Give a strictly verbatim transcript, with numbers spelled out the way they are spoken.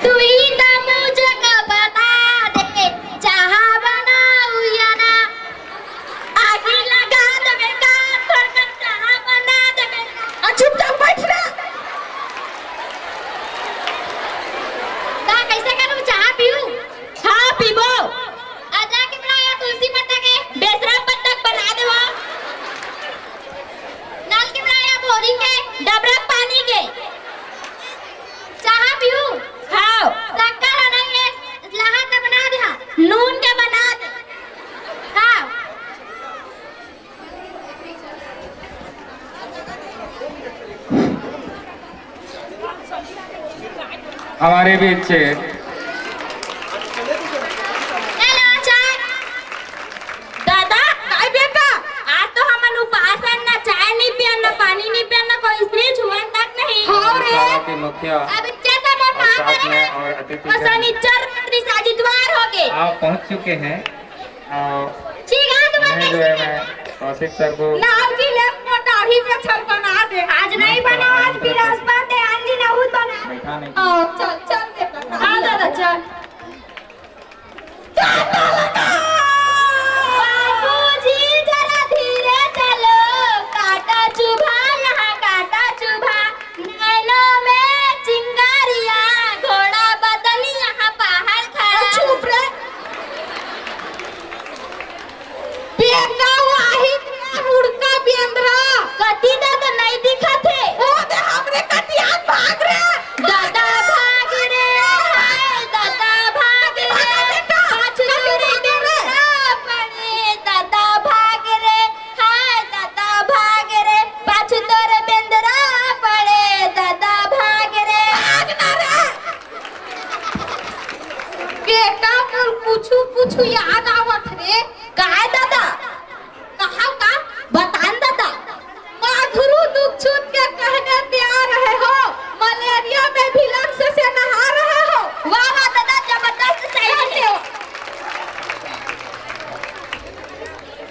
तुही त मुझे का बता दे, चाहा बनाऊ या ना? आगी लगा देबे का, थोड़कन चाहा बना देबे का? आ, चुपचाप बैठ रह। का, कैसे करूँ, चाहा पीऊ? हाँ, पीबो। आ, जाके बड़ा या तुलसी पत्ता के बेसरा पत्ता बना देबो। नल के बड़ा या बोरिंग के डबरा पानी के। चाहा पीऊ? हाँ। शक्कर ह नहीं है, लाहा त बना दे, हाँ। नून के बना दे। हाँ। हमारे बीच से हेलो, चाय। दादा, काय बेटा? आज तो हमन उपास हन, ना चाय नहीं पियन, ना पानी नहीं पियन, ना कोई स्त्री छुअन तक नहीं। हाँ रे। शाला के मुखिया अब इज्जत है, मोर और माँ साथ करे। में और अतिथि और जन। शनिचर रात्रि साझी द्वार हो गए। आप पहुंच चुके हैं। आ, ठीक है, तो उन्हें जो है, मैं कौशिक सर को नाव की लेफ्ट में दाढ़ी पे छल बना दे। आज नहीं बनाओ, आज बृहस्पति है, आज दिन बहुत बना। बैठा नहीं। हाँ, चल, चल बेटा। हाँ दादा, चल। बाबूजी, जरा धीरे चलो, कांटा चुभा, यहाँ कांटा चुभा, नैनों में चिंगारियाँ, घोड़ा बदन यहाँ पहाड़ खड़ा। चुप रे। बेटा, वाहिद रे, हुड़का बेंदरा। कति दादा नहीं दिखत हे। ओ दे हमरे कति आज भाग रे। दादा भाग रे, हाय दादा भाग रे। भाग बेटा। पाछू तोरे बेंदरा पड़े, दादा भाग रे, हाय दादा भाग रे। पाछू तोरे बेंदरा पड़े, दादा भाग रे। भाग ना रे। बेटा, मोर कुछु कुछु याद आवत रे।